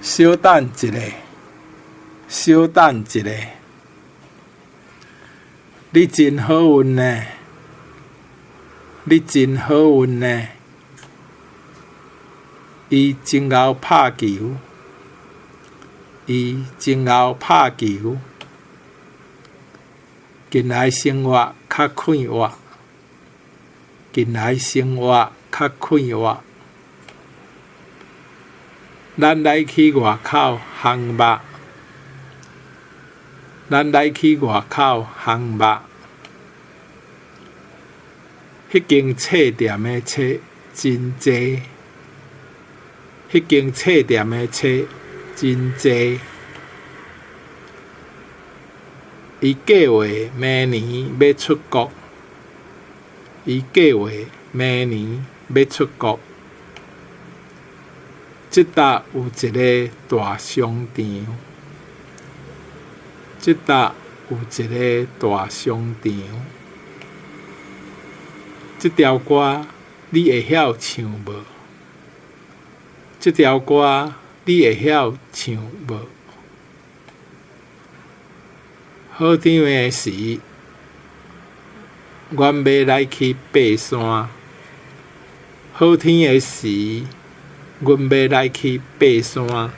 小等一下，小等一下。你真好運呢，你真好運呢。伊真𠢕拍球，伊真𠢕拍球。近來生活較快活，近來生活較快活。咱來去外口烘肉，咱來去外口烘肉。彼間冊店的冊真濟，彼間冊店的冊真濟。伊計劃明年欲出國，伊計劃明年欲出國。這搭有一个大商場，這搭有一个大商場。這條歌你會曉唱無？這條歌你會曉唱無？好天的時，阮欲來去爬山。好天的時，阮欲來去爬山。